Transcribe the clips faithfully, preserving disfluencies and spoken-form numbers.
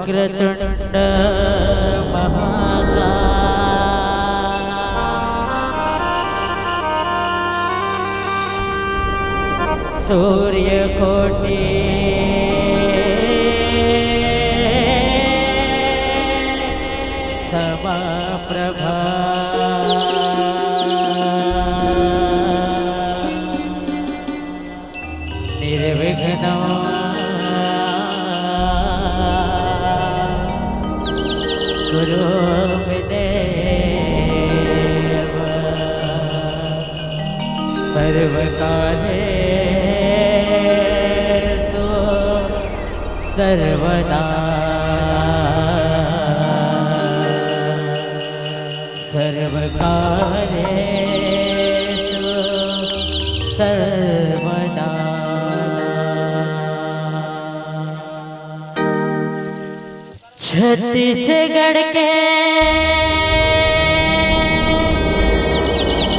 वक्रतुंड महाकाय सूर्यकोटि समप्रभा। निर्विघ्नं कुरु मे देव सर्वकार्येषु सर्वदा। सर्वकार्येषु सर्वदा। छत्तीसगढ़ के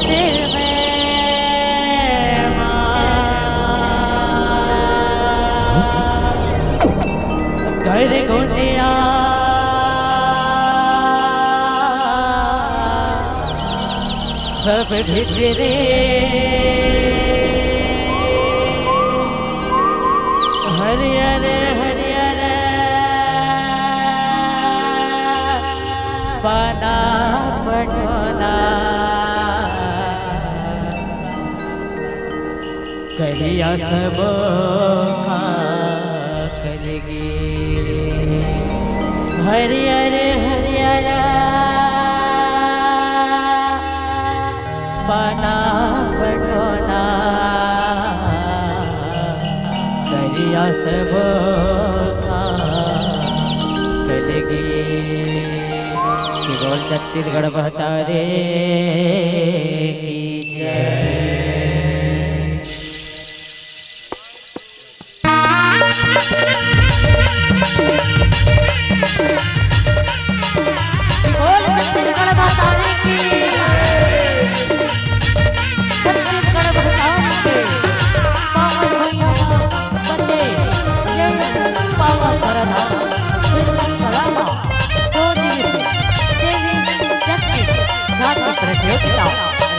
दिल में माँ कर गुंजिया सब भीतरे। हरियर हरियर पाना पटोना। करिया सबो खा कलगी। हरियर हरियर पाना पटोना। करिया सबो खा कलगी। कि बोल छत्तीसगढ़ महतारी की जय। बोल छत्तीसगढ़ महतारी की। छत्तीसगढ़ महतारी के पावन भूमि बंदे जय पावन धरम धर्मशाला मा दो दिवसीय देवी शक्ति गायन प्रतियोगिता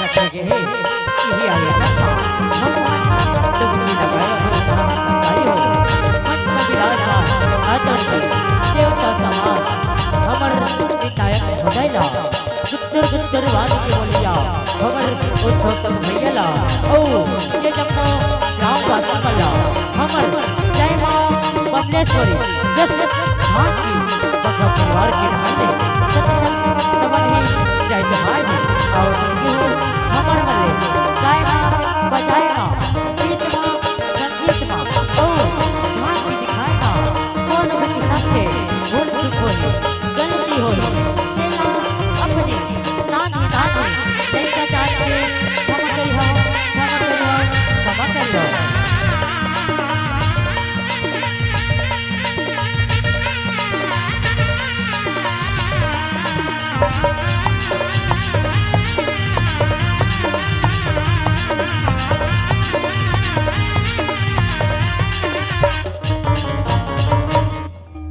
रखे गे हे। इही आयोजन मा भगवान दुखी नगर सरकारी हो मंच मा विराजमान आदरणीय देवता समाज हमर विधायक महोदय ला गुत्तर गुत्तर वाली के बोलिया हमर पुरुषोत्तम भैया ला, अउ ये जम्मो ग्रामवासी मन ला हमर जय माँ बमलेश्वरी जस धाम की बघवा परिवार के नाम से सत सत नमन हे, जय जोहार हे। अउ संगी हो हमर मन ले गाय ना बजाय ना गीत मा संगीत मा अउ झांकी दिखाय ना कोनो भी किसम के भूल चूक होही, गलती होही, तेला अपने नान्हे नान्हे लइका जान के क्षमा करिहो, क्षमा करिहो, क्षमा करिहो।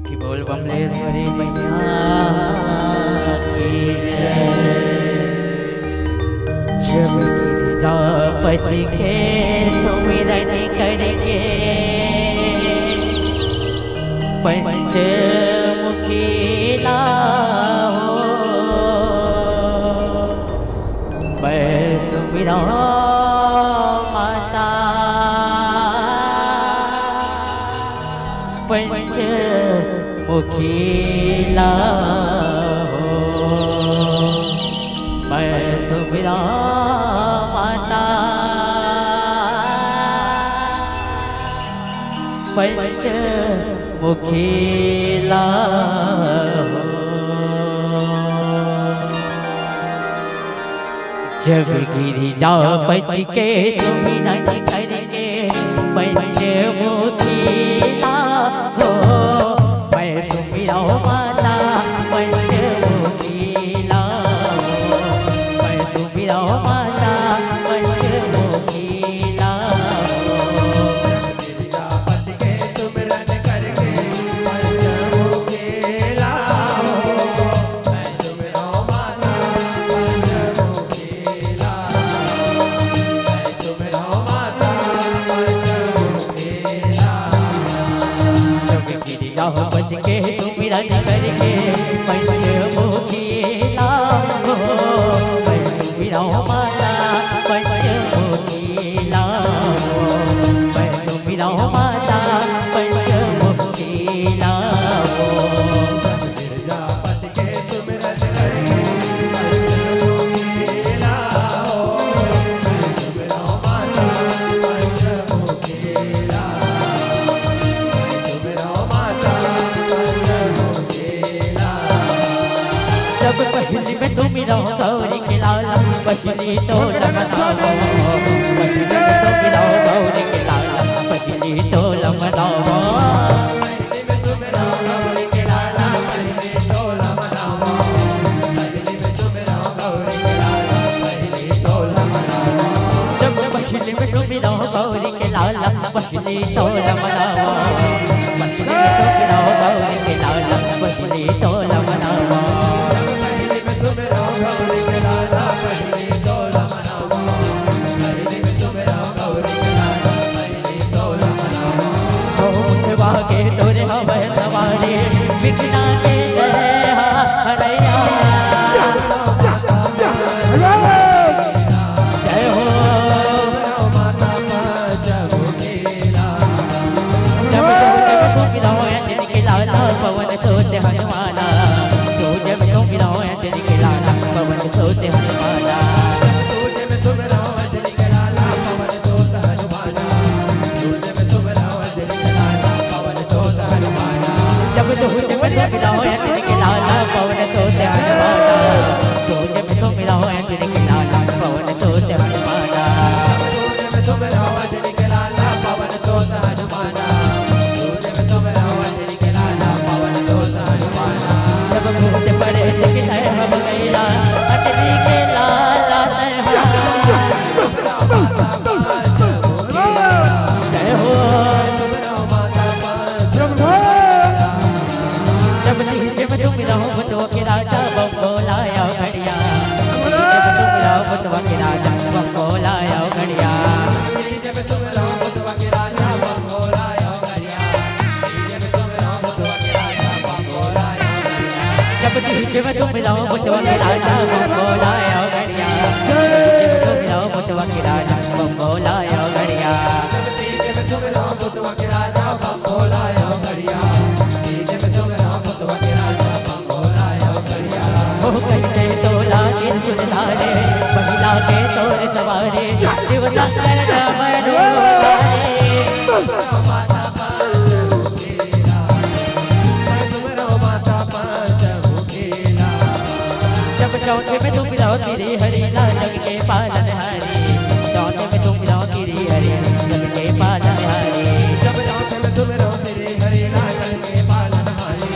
कि बोल बमलेश्वरी मैया की जय। जब गिरिजापति के सुमिरन करके पंचमुखी ला हो, मैं सुमिरौं माता पंचमुखी ला हो, मैं सुमिरौं माता पंचमुखी ला हो। जब गिरिजापति के सुमिरन करके पंचमुखी ला हो, मैं सुमिरौं माता पंचमुखी ला हो, मैं सुमिरौं माता पंचमुखी ला हो। के सुमिरन करके पंचमुखी ला हो, मैं सुमिरौं माता पंचमुखी ला हो, मैं सुमिरौं माता पंचमुखी ला हो। जब पहिली में सुमिरौं गौरी के लाल, पहिली टोला मनावो। पहिली में सुमिरौं गौरी के लाल, पहिली टोला मनावो। जब पहिली में सुमिरौं गौरी के लाल, पहिली टोला मनावो। पहिली में सुमिरौं गौरी के लाल, पहिली टोला मनावो। हो मुखवा के तोरे हवय सवारी, विघ्ना के जय हरैया। जय हो। जब जब सुमिरौं अंजनी के लाला, पवन सुत हनुमाना। जब जब सुमिरौं अंजनी के लाला, पवन सुत हनुमाना। जब जब सुमिरौं अंजनी के लाला, पवन सुत हनुमाना। जब जब सुमिरौं अंजनी के लाला, पवन सुत हनुमाना। जब जब सुमिरौं अंजनी के लाला, पवन सुत हनुमाना। जब भूत प्रेत के तय हम गैला, अंजनी के लाला तय हम। जय हो। जब नीचे में तुम रहो, भूतों के राजा बम बोलाया घड़िया। नीचे में तुम रहो, भूतों के राजा बम बोलाया घड़िया। जब नीचे में तुम रहो, भूतों के राजा बम बोलाया घड़िया। नीचे में तुम रहो, भूतों के राजा बम बोलाया घड़िया। ओ कहिथे तोला त्रिशूल धारे, पहिला के तोर सवारी, शिव शंकर राम रूप धारे। जब चौथे में तुम रहो श्री हरि ला जग के पालनहारी, चौथे में तुम रहो श्री हरि जग के पालनहारी। जब चौथे में तुम रहो श्री हरि ला जग के पालनहारी,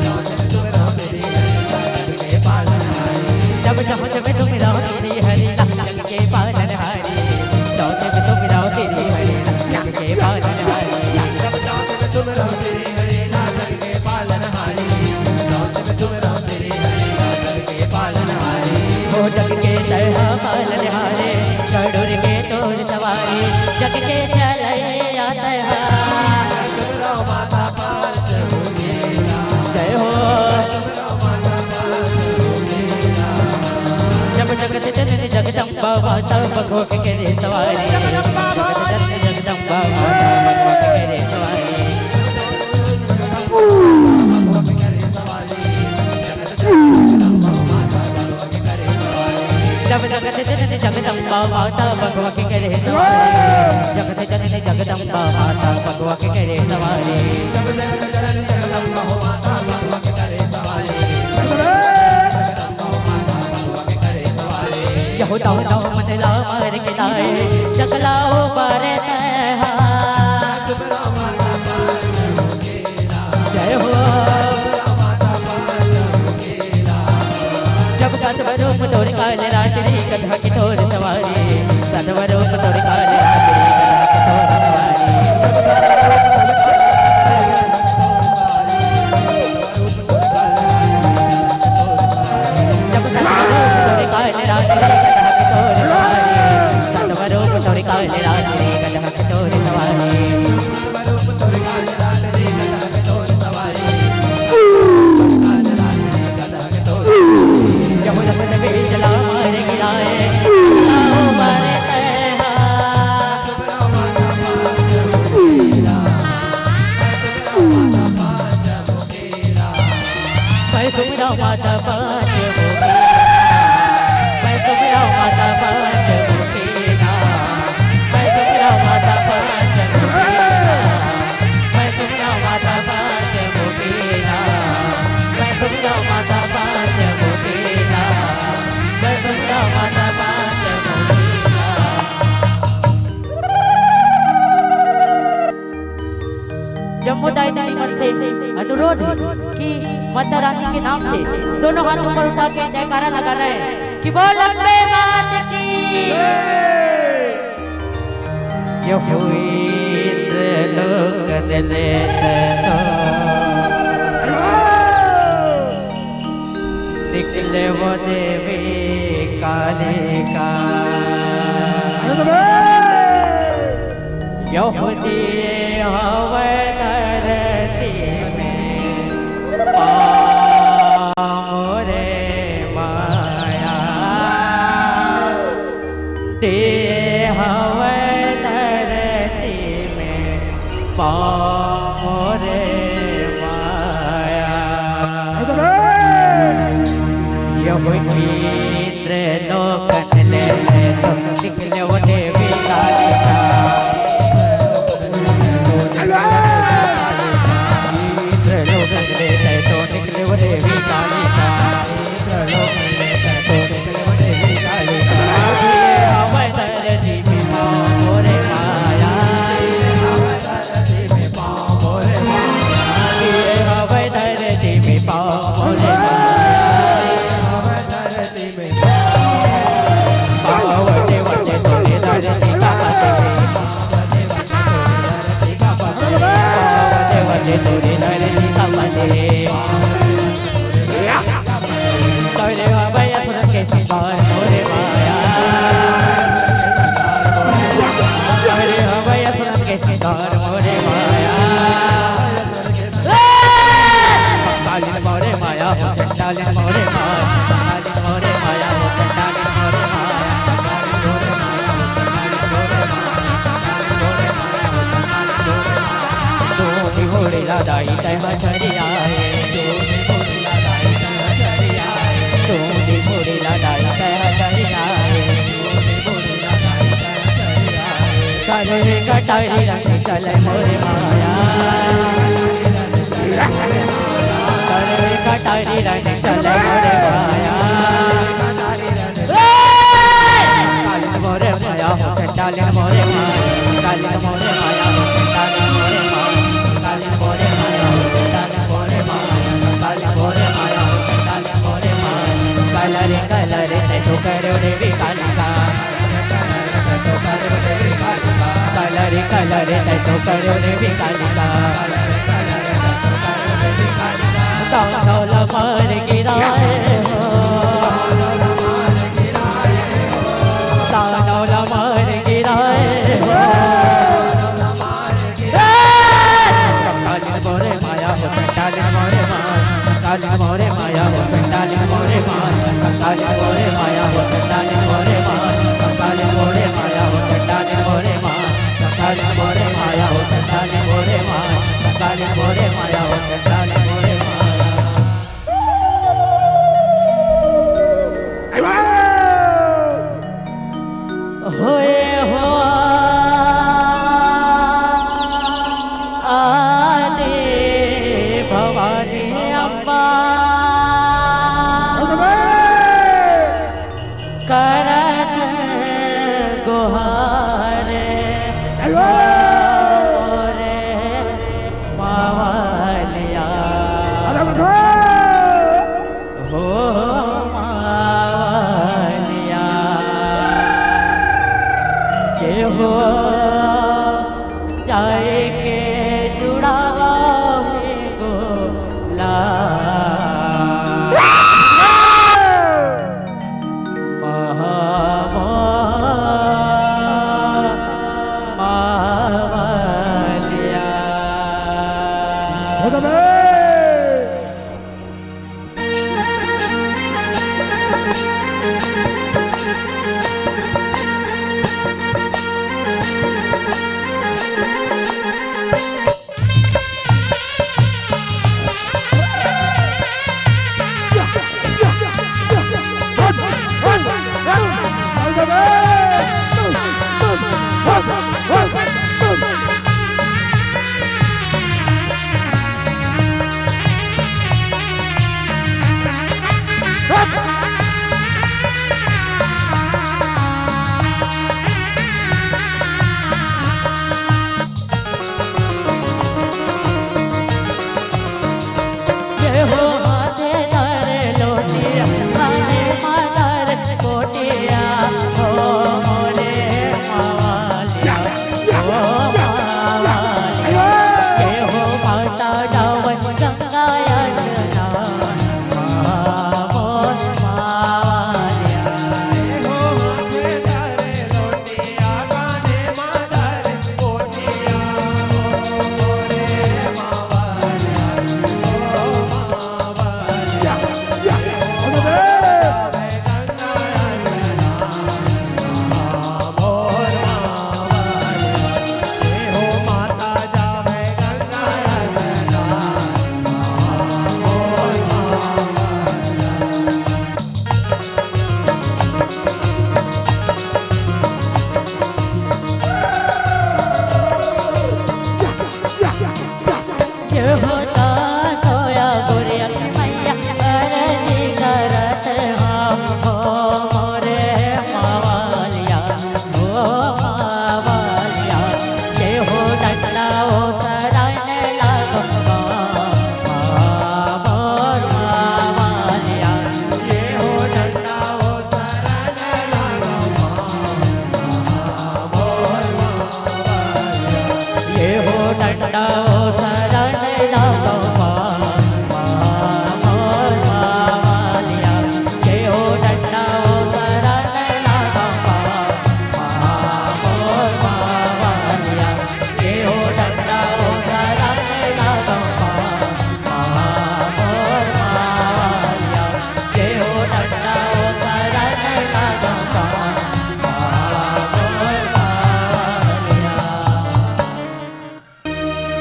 चौथे में तुम रहो श्री हरि ला जग के पालनहारी। जब चौथे में तुम रहो श्री हरि ला जग के पालनहारी, चौथे में तुम रहो श्री हरि ला जग के पालनहारी। जब चौथे में तुम रहो श्री हरि ला जग के पालनहारी, चौथे में तुम रहो श्री हरि ला जग के पालनहारी। ओ जग के तय हा पालनहारे, गरुड़ के तोर सवारी, जग के चलैया तय हा। जय हो। जब जगत जननी जगदम्बा माता, बघवा के करे सवारी। जगत जननी जगदम्बा माता, बघवा के करे सवारी। जब जगत जननी जगदम्बा माता, बघवा के करे सवारी। जगत जननी जगदम्बा माता, बघवा के करे सवारी। यहू दानव मन ला मार के लाए, जंगला ओ पारे तय हा। जय हो। जब सतवरूप तोर काल रात्रि, गधा की तोर सवारी। सतवरूप तोर काल रात्रि, गधा की तोर सवारी। जब सतवरूप तोर काल रात्रि, गधा की तोर सवारी। सतवरूप तोर काल रात्रि, गधा की तोर सवारी। जब जम्मो दाई दीदी मन से अनुरोध हे कि माता रानी के नाम से दोनों हाथ ऊपर उठा के जयकारा लगाना हे कि बोल अम्बे मात की। यहु इंद्र लोकन लेत तो निकले वो देवी कालिका। यहु दिए हवै धरती में पाँव रे माया। दिए हवै धरती में पाँव रे माया। यहु इंद्र लोकन लेत तो निकले वो देवी कालिका। इंद्र लोकन लेत तो निकले वो देवी कालिका। इंद्र लोकन लेत तो निकले वो देवी कालिका। हवै धरती में पाँव रे माया। हवै धरती में पाँव रे माया। हवै धरती में पाँव रे माया। हवै धरती में पाँव। वटे वटे तोरे धरती का पाते। पाँव वटे वटे तोरे धरती का पाते। पाँव वटे वटे तोरे धरती का पाते। तोरे हवै असुरन के सिंगार मोरे माया। तोरे हवै असुरन के सिंगार मोरे माया। कालिन मोरे माया हो, चंडालिन मोरे माया। कालिन मोरे माया हो, चंडालिन मोरे माया। तू भी घोड़े ला दाई तय हजरिया है। तू भी घोड़े ला दाई तय हजरिया है। तू भी घोड़े ला दाई तय हजरिया है। काले कटारी रंग चले मोरे माया। काले कटारी रंग चले मोरे माया। कालिन मोरे माया हो, चंडालिन मोरे माया। कालिन मोरे माया हो, चंडालिन मोरे माया। कालिन मोरे माया हो, चंडालिन मोरे माया। कालिन मोरे माया हो, चंडालिन मोरे माया। काला रे काला रे तै तो करो रे भी कालिका। काला रे काला रे तै तो करो रे भी कालिका। दानव ला मार गिराए हो। दानव ला मार गिराए हो। कालिन मोरे माया हो, चंडालिन मोरे माया। कालिन मोरे माया हो, चंडालिन मोरे माया। कालिन मोरे माया हो, चंडालिन मोरे माया। कालिन मोरे माया हो, चंडालिन मोरे माया। कालिन मोरे माया हो, चंडालिन मोरे माया। कालिन मोरे माया हो, चंडालिन मोरे माया। होए हो आदि भवानी अम्मा, करत गुहार रे पावलिया। हो मावलिया, जे हो जाए के जुड़ावा में गोला। महा-, महा-,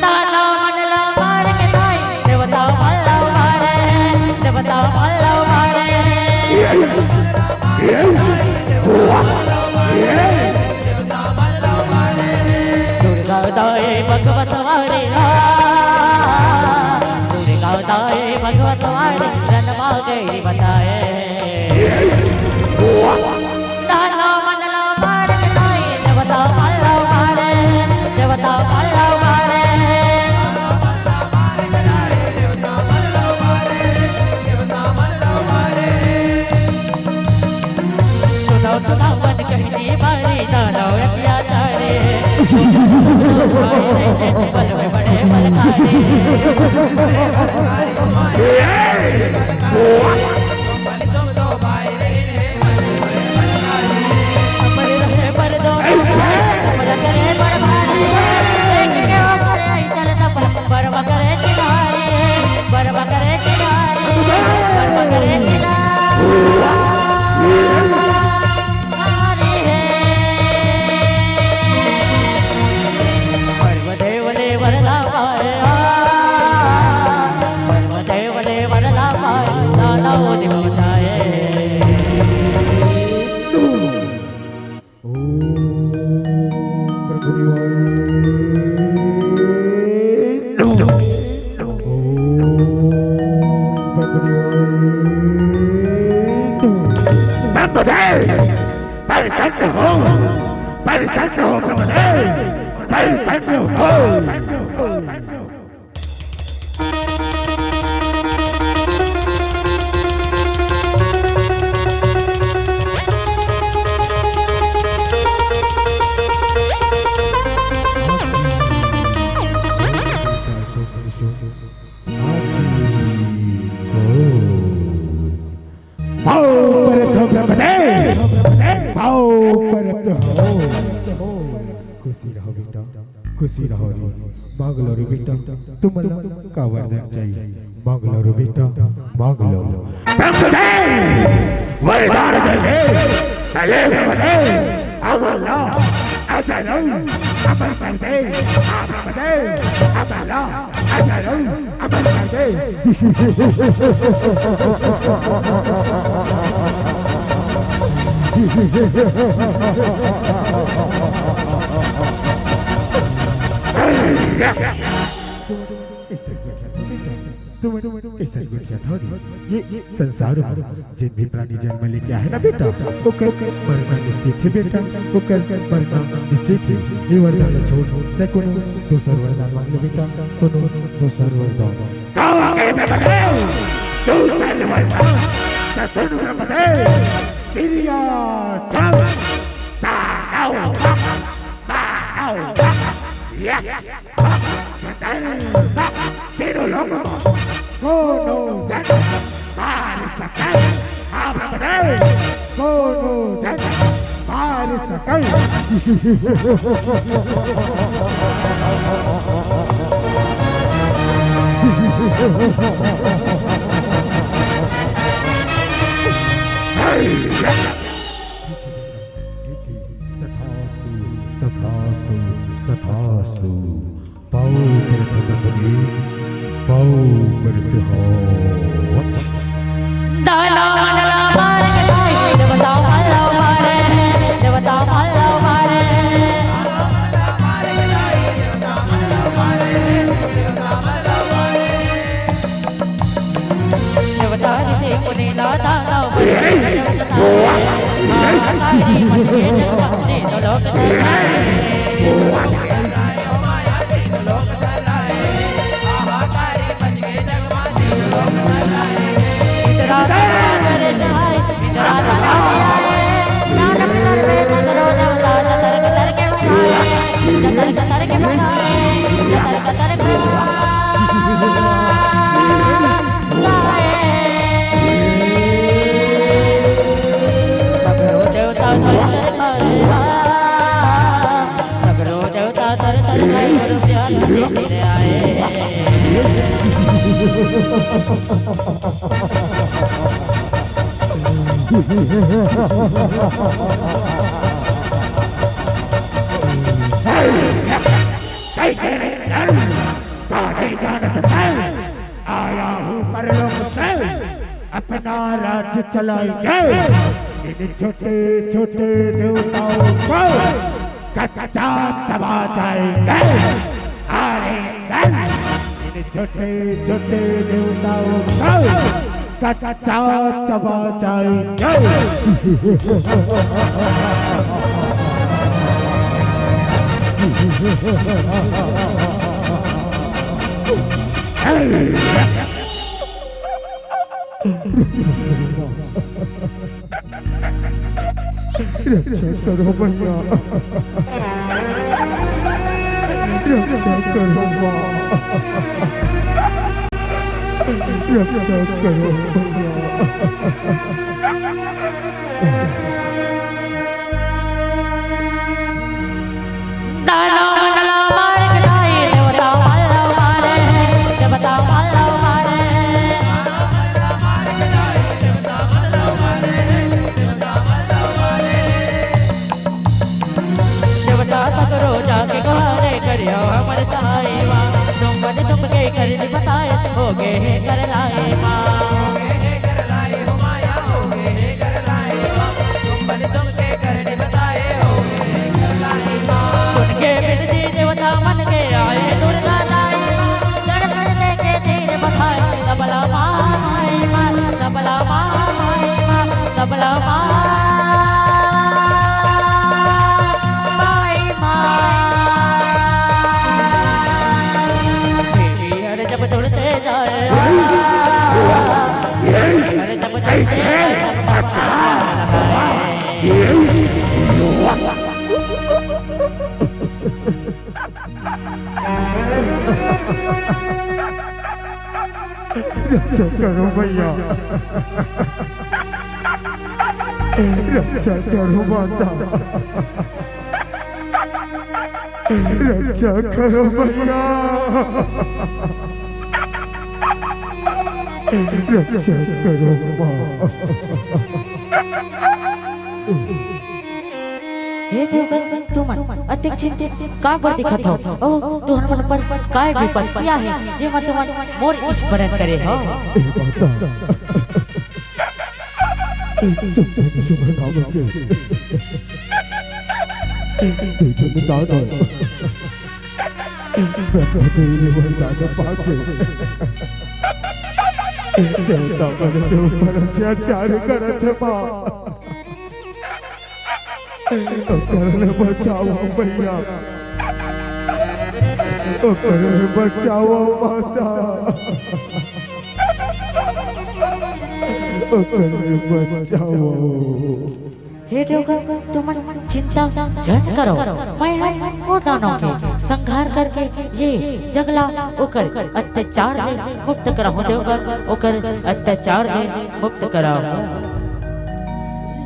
ताना मन ला मार के दाई, देवता मन ला मारे हे, देवता मन ला मारे हे। दुर्गा दाई भगवत वारे हा, दुर्गा दाई भगवत वारे, जन्मा गई बताए। ताना मन ला मारे दाई, देवता मन ला मारे, देवता मन ला मारे। सुनाओ, सुनाओ, मन कहती बारी, दानव अत्याचारी। बल में बड़े बलकारी। प्रसन्न हो, प्रसन्न हो ब्रह्मदेव, प्रसन्न हो। पाँव परत हो ब्रह्मदेव, पाँव परत हो। खुशी रहो बेटा, खुशी रहो रे। मांग लो रे बेटा, तुमन ला का वरदान चाहिए, मांग लो रे बेटा, मांग लो। ब्रह्मदेव वरदान दे दे, चले ब्रह्मदेव। अमर लो, अजय लो, अमर कर दे, आप कर दे, अमर लो, अजय लो, अमर कर दे। तुम कैसे गोठिया था रे? ये, ये संसार में जिन भी प्राणी जन्म लेके आए ना बेटा, ओकर मरना निश्चित है बेटा, ओकर मरना निश्चित है। ये वरदान ला छोड़, तैं कोनो दूसर वरदान मांग ले बेटा, कोनो दूसर वरदान। का के बताओ? दूसर वरदान? तो सुन ब्रह्मदेव, क्रिया चल, ताओ, ताओ, yes। तीनों लोक में कोनो जन मार सके, आप बताओ, कोनो जन मार सके। तथास्तु, तथास्तु, तथास्तु। पाँव परत हो ब्रह्मदेव, पाँव परत हो। दानव मन ला मार के दाई, देवता मन ला मारे, देवता मन ला मारे। देवता ऋषि मुनि ला दानव मन ला मारे। हाहाकार मच गए जग में तीनों लोक में। कैसे रे नर, काहे जानत है? आया हूँ परलोक से, अपना राज्य चलाएंगे। इन छोटे छोटे देवताओं को कच्चा चबा जाएंगे। अरे नर, इन छोटे छोटे देवताओं को कच्चा चबा जाएंगे। रक्षा करो भैया, रक्षा करो माँ, रक्षा करो भैया। दानव मन ला मार के दाई, देवता मन ला मारे, देवता मन ला मारे। देवता सगरो जाके गुहारे करियो हमर सहाय माँ। तुम बन तुम के कर बताए, हो गए हे कर लाए माँ। सुन के बिनती देवता मन के आए दुर्गा दाई माँ। गण गण लेके तीर बसाए, सबला माई माँ, सबला माई माँ, सबला माई माँ। देवी हर जब जुड़ते जाए, हर जब जुड़ते जाए, रक्षा करो भैया, रक्षा करो माता, रक्षा करो भैया, रक्षा करो माँ। हे देवगन, तुमन अतेक चिंतित काबर दिखत हव? ओ, तुहर मन पर काय विपत्ति आहे, जेमा तुमन मोर स्मरण करे हव? ए माता, तुमन शुभ नाम के, तुमन दान हो। ब्रह्मा देव वरदान पाके देवता मन के ऊपर अत्याचार करत हे माँ। ओकर ले बचाओ भैया, ओकर ले बचाओ माता, ओकर ले बचाओ। हे देवगन, तुमन चिंता झन करव, मैं हर ओ दानव के संहार करके ये जगला ओकर अत्याचार ले मुक्त कराहूं देवगन, ओकर अत्याचार ले मुक्त कराहूं।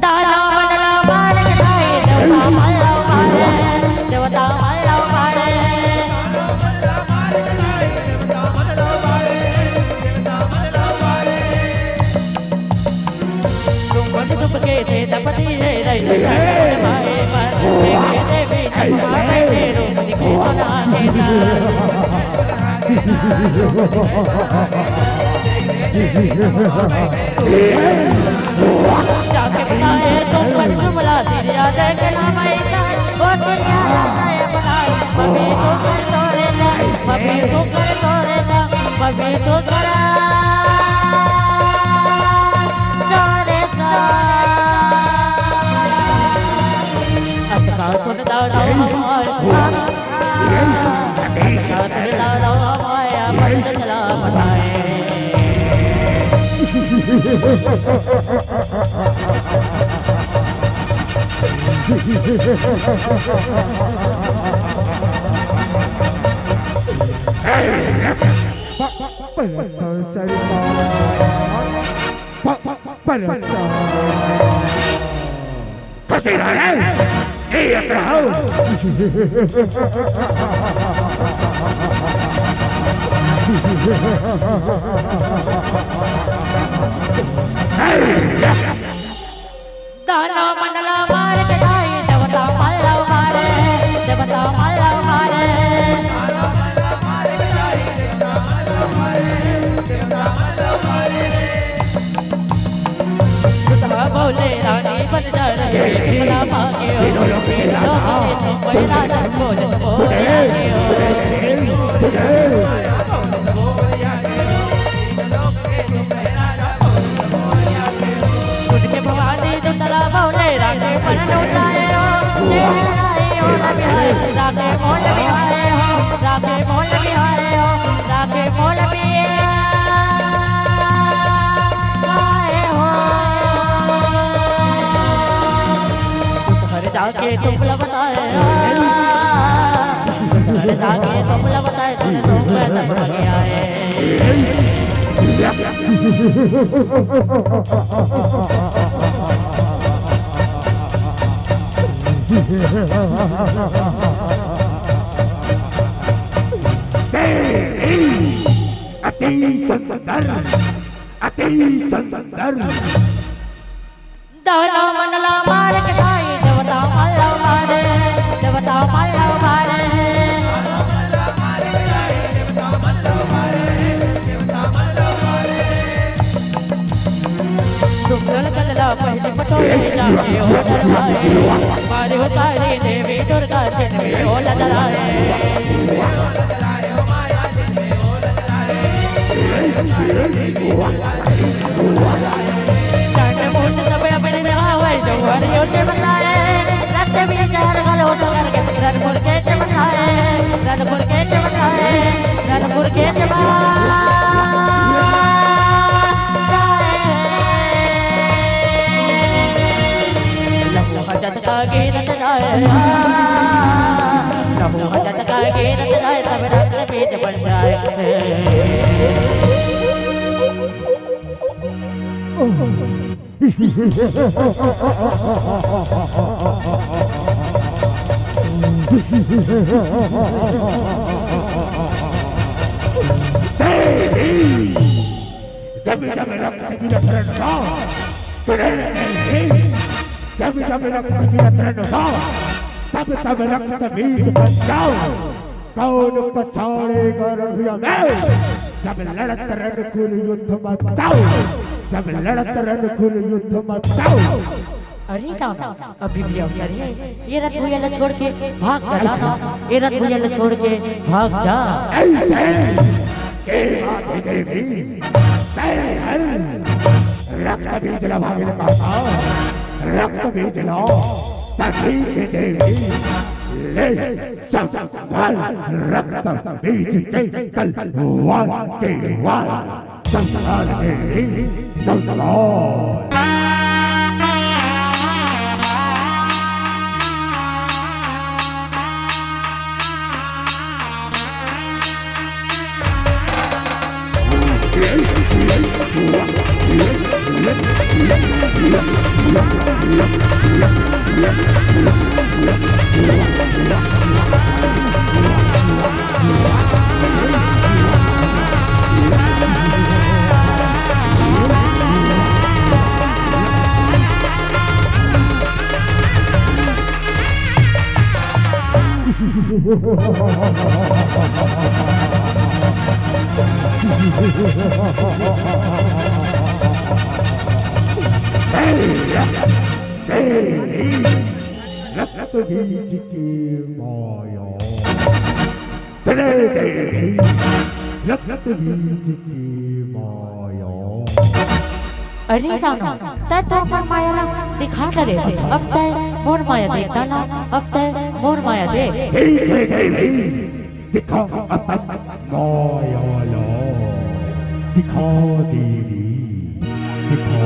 दानव मन ला मार के खाए, देवता मन ला मारे, देवता मन ला मारे। तुम बन तुम के थे तपती है रही भाई पर, देवी देवी चंपा के रूप दिखे सुना देता। जाके बताए तुम पर जुमला दिरिया देख ना मैं, ओ दिरिया बताए बताए, मम्मी को कर तोरे दा, मम्मी को कर तोरे दा, मम्मी को कर तोरे दा। अतका सुन दादा हमार, अतका सुन दादा हमार, अपन चला बताए। ए, अकड़ाओ। दानव मन ला मार के दाई, देवता मन ला मारे, देवता मन ला मारे। सुतहा बोले रानी बन जा रे, सुतहा मांगे हो, लोग के तो पैरा बोले तो बोले हो। उठ के भवानी जो तला बोले राखे मन उठाए हो, ले आए हो ना बिहाए, राखे मोल बिहाए हो, राखे मोल बिहाए हो, राखे मोल बिहाए हो। घर जाके तुम बताए हो, घर जाके तुम बताए, तुम पैसा बन आए। अति सुंदर, अति सुंदर। दानव मन ला मार के दाई, देवता मन ला मारे, देवता मन ला मारे। सुंदर कलला पहले पटोले जाके हो डरवाए, मारे हो तारी देवी दुर्गा जन्मे हो लदराए। चंड मुंड सब अपने नहावे, जौहर योते बताए, रक्त भी जहर गलो तो करके, रनपुर के ते बताए, रनपुर के ते बताए, रनपुर के ते बताए। लहू हजत का गिरत जाए, लहू हजत का गिरत जाए, तब रक्त बीज बन जाए। जब जब रक्त की नफरत का, जब जब रक्त की नफरत का, तब तब रक्त बीज बन जाओ। कौन पछाड़ेगा रणभुजा में? जब लड़त रणकुल युद्ध मचाओ, जब लड़त रणकुल युद्ध मचाओ। अरे राम, अभी भी अवसर है, ये रथ भैया ला छोड़ के भाग जा ना, ये रथ भैया ला छोड़ के भाग जा। ऐसे के माथे देवी, तय हर रक्त बीज ला भागिल का, रक्त बीज ला, तभी से देवी ले संभाल रक्त बीज के तलवार के वार। संभाल देवी संभाल। रक्त बीज की माया। चले देवी, रक्त बीज की माया। अरे रानो, तै तो अपन माया ला दिखा डरे, अब तै मोर माया देखता ना, अब तै मोर माया दे। ठीक है देवी, दिखा अपन माया ला, दिखा देवी, दिखा।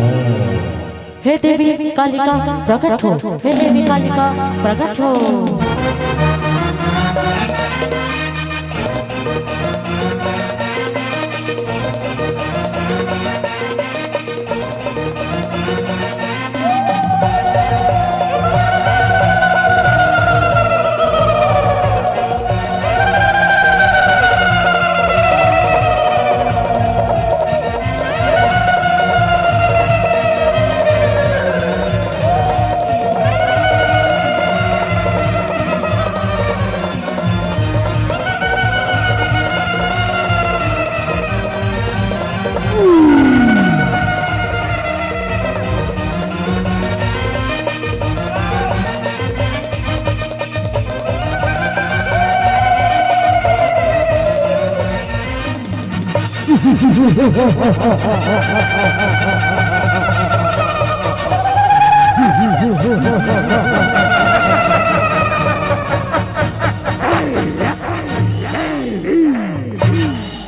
हे देवी कालिका प्रकट हो, हे देवी कालिका प्रकट हो।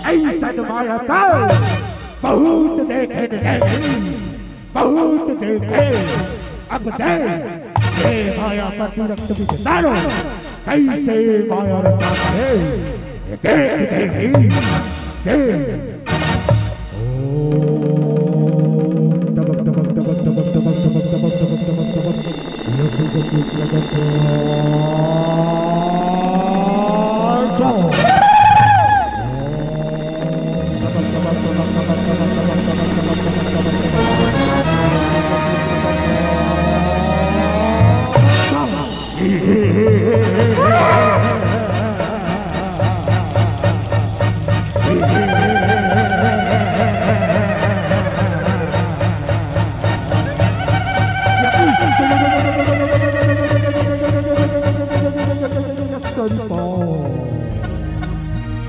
अइसन माया तो बहुत देखे न देखे, बहुत देखे। अब देख, ये माया का तिलक तुझे डालो, कैसे माया रचा है, देख, देख, देख।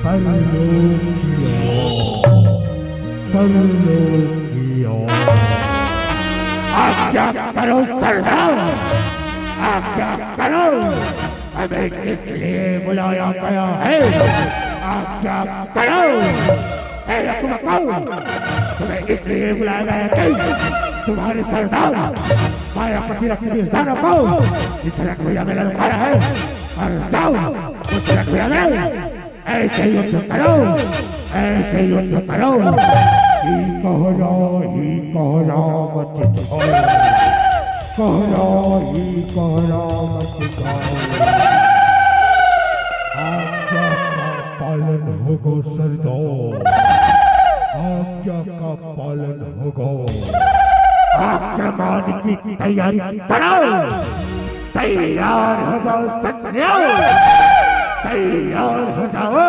परलोकिया, परलोकिया। आज्ञा करो सरदार, आज्ञा करो। हमें किस लिए बुलाया गया है? आज्ञा करो। ए रकमकाऊ, तुम्हें इसलिए बुलाया गया है कि तुम्हारे सरदार मायापति रक्त बीज दानव को इस रणभूमि में ललकारा है। और जाओ, उस रणभूमि में ऐसे युद्ध करो, ऐसे युद्ध करो। ही कहरा, ही कहरा मच जाओ। कहरा, ही कहरा मच जाओ। आज्ञा का पालन होगो सरदार, आज्ञा का पालन होगो। आक्रमण की तैयारी करो। तैयार हो जाओ सैनियों, तैयार हो जाओ।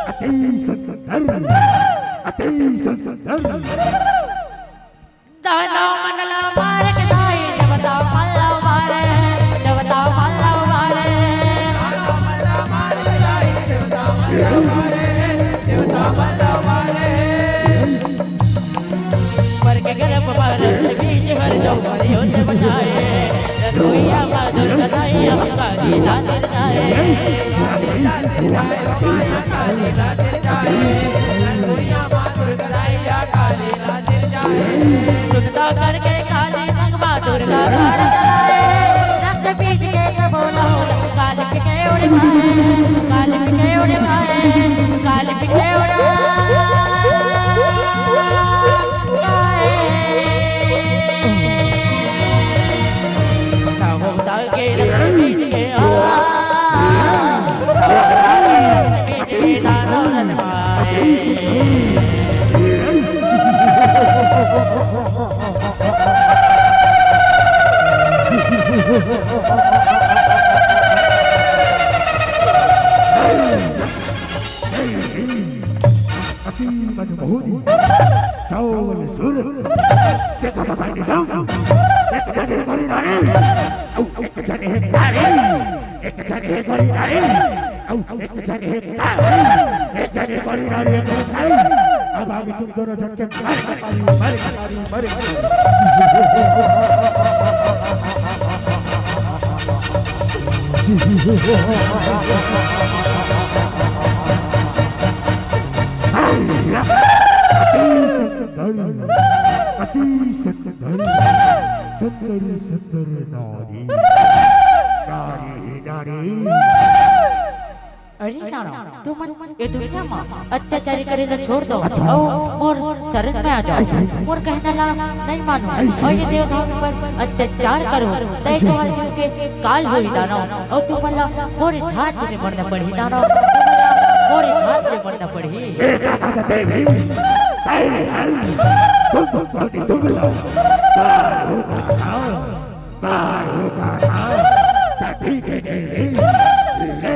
अति सुंदर, अति सुंदर। दानव मन ला मार के दाई, देवता मन ला मारे, देवता मन ला मारे। ऊपर के गर्भ पर बीच भर जो मरियो ते बचाए। रसोईया माँ दुर्गा दाई, हम काली ला दुर्गाए। रसोईया माँ दुर्गा दाई, हम काली ला दुर्गाए। सुनता करके काली संग माँ दुर्गा राड़ा चलाए। रक्त बीज के कबो न होला, काली के उड़ पाए, काली के उड़ पाए, काली के उड़ पाए। साहब ताके रक्त बीज के आ। अति मनमोहनी चावल सूरत। देखो तो भाई निजाम, एक जने गोरी नारी, औ एक जने है नारी, एक जने है गोरी नारी। अउ एक जने हे का? एक जने गोरी नारी, एक जने नारी। अब आगे तुम दोनों झटके मार के ताली, मार के ताली, मार के ताली। अति सुंदर, अति सुंदर, सुंदर, सुंदर नारी, नारी, नारी। अरे नाना, तुमन ए दुनिया म अत्याचारी करे ला छोड़ दव अउ मोर शरण में आ जाव। मोर कहना ला नइ मानव अउ ए देवधाम पर अत्याचार करव, त ए तुंहर जीव के काल होही दानव। अउ तुमन ला मोर हाथ ले मरना पड़ही दानव, तुमन ला मोर हाथ ले मरना पड़ही। ए दादा देवी, तैं हर तुम तुम बनी सुन लो। तारू का नाम, तारू का नाम, सती के देवी, ले,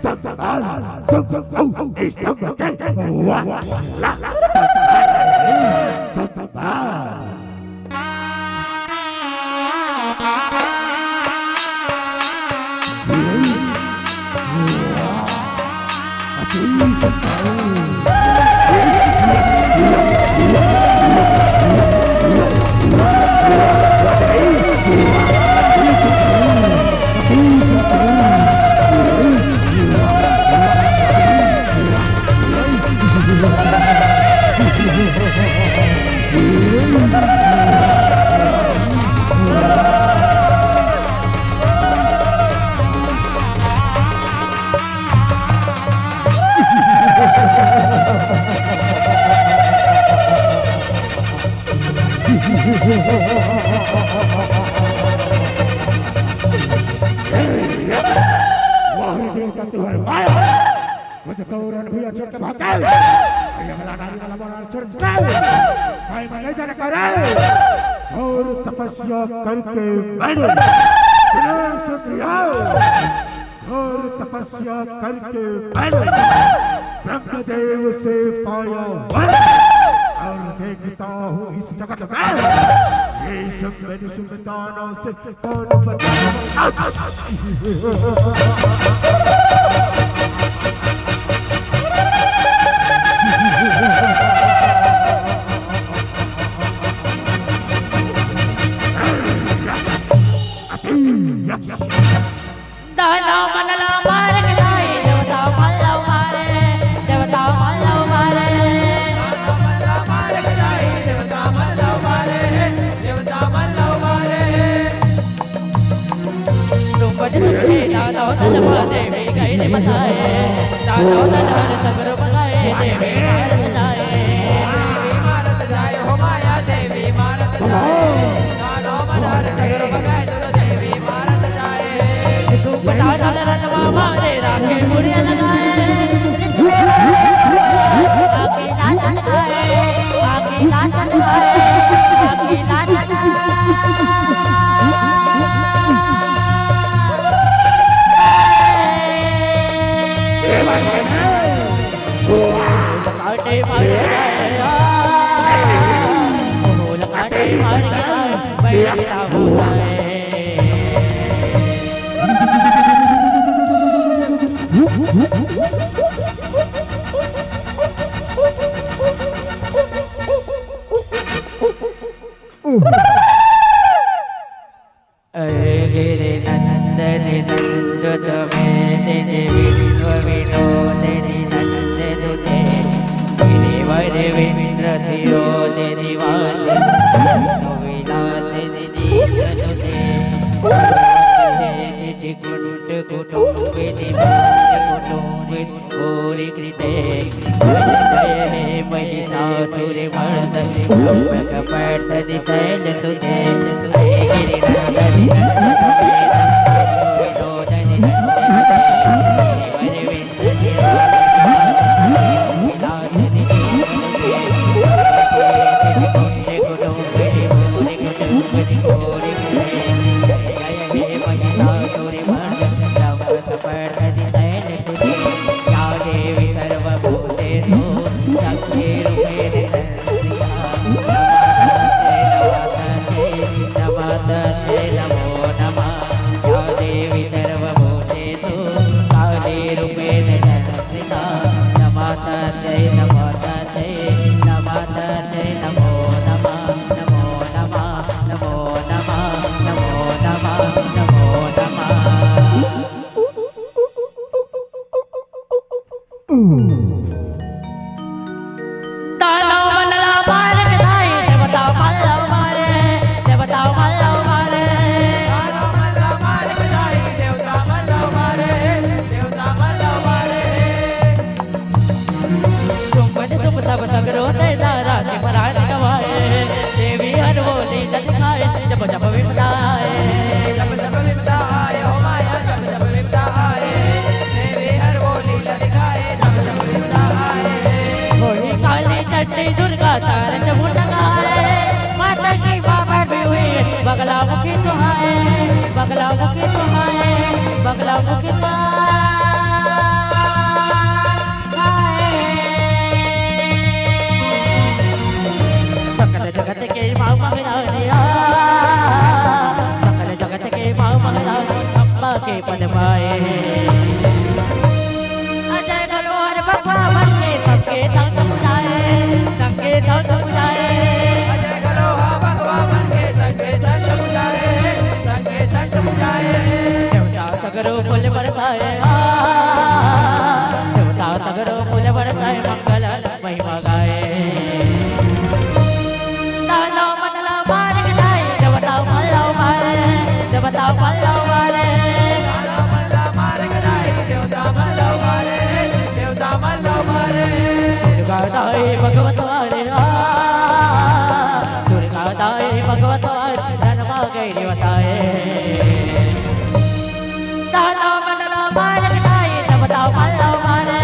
सब संभाल, सब, सब, औ, इस सब के, वाह, वाह, वाह, सब संभाल। वाह रे देवता, तुहर माया। वो तो तोरन भी छोड़ के भाग गए। ये अगला नारी वाला मोरा छोड़ के गए। भाई मैं नहीं जाने का रे। और तपस्या करके मैंने सुनो सुन लिया। घोर तपस्या करके मैंने ब्रह्मदेव से पाया वर। और देखता हूँ इस जगत में ये सब मैंने सुल्तानों से कौन बचा। दानव मन ला मारे के जाए, देवता मन ला मारे, देवता मन ला मारे। दानव मन ला मारे के जाए, देवता मन ला मारे, देवता मन ला मारे। तुम बड़े सुनते दानव तलवा देवी गए रे बसाए, दानव तलवा सगरो बगाए, देवी मारत जाए। देवी मारत जाए, हो माया देवी मारत जाए। दानव मन ला सगरो बगाए, दुनो देवी अरे गिरि नंदन नंदन मेदिनि विश्व विनोदिनि नंदनुते गिरिवर विंद्र शिरोदिनि वासिनि विलासिनि जीवनुते कुंड कुटुंबिनि कुटुंबिनि भूरि कृते जय हे महिषासुरमर्दनि कपटनि शैलसुते गिरिनंदनि पद पाए। अजय गलोहर बप्पा बन के सबके संग बुझाए, सबके संग बुझाए। अजय गलोहर बप्पा बन के सबके संग बुझाए, सबके संग बुझाए। देवता सगरो फूल बरसाए, हाँ, देवता सगरो फूल बरसाए, मंगल महिमा गाए। ताला मनला मार के जाए, देवता मल्ला मारे, देवता मल्ला मारे। ताला मनला मार के जाए, देवता मल्ला मारे, देवता मल्ला मारे। दुर्गा दाई भगवत वाले, आ, दुर्गा दाई भगवत वाले, जन्मा गई देवताए। ताला मनला मार के जाए, देवता मल्ला मारे,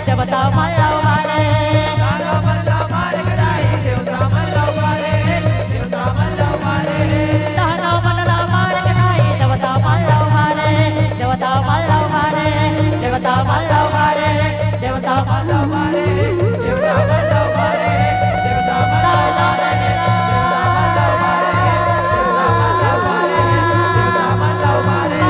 देवता मल्ला मारे। ताला मनला मार के जाए, देवता मल्ला मारे, देवता मल्ला मारे। ताला मनला मार के जाए, देवता मल्ला मारे, देवता मल्ला मारे, देवता मल्ला मारे, देवता मल्ला मारे, देवता मल्ला मारे, देवता मल्ला मारे।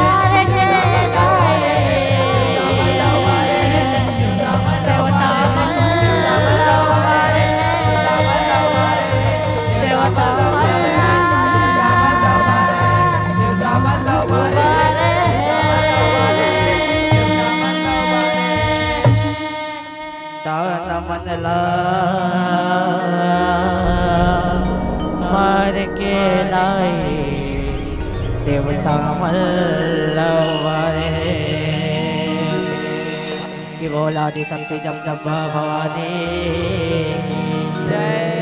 ताला मनला मार के लाई, देवता मल्ला मारे। कि बोला आदि शक्ति जगदम्बा भवानी की जय।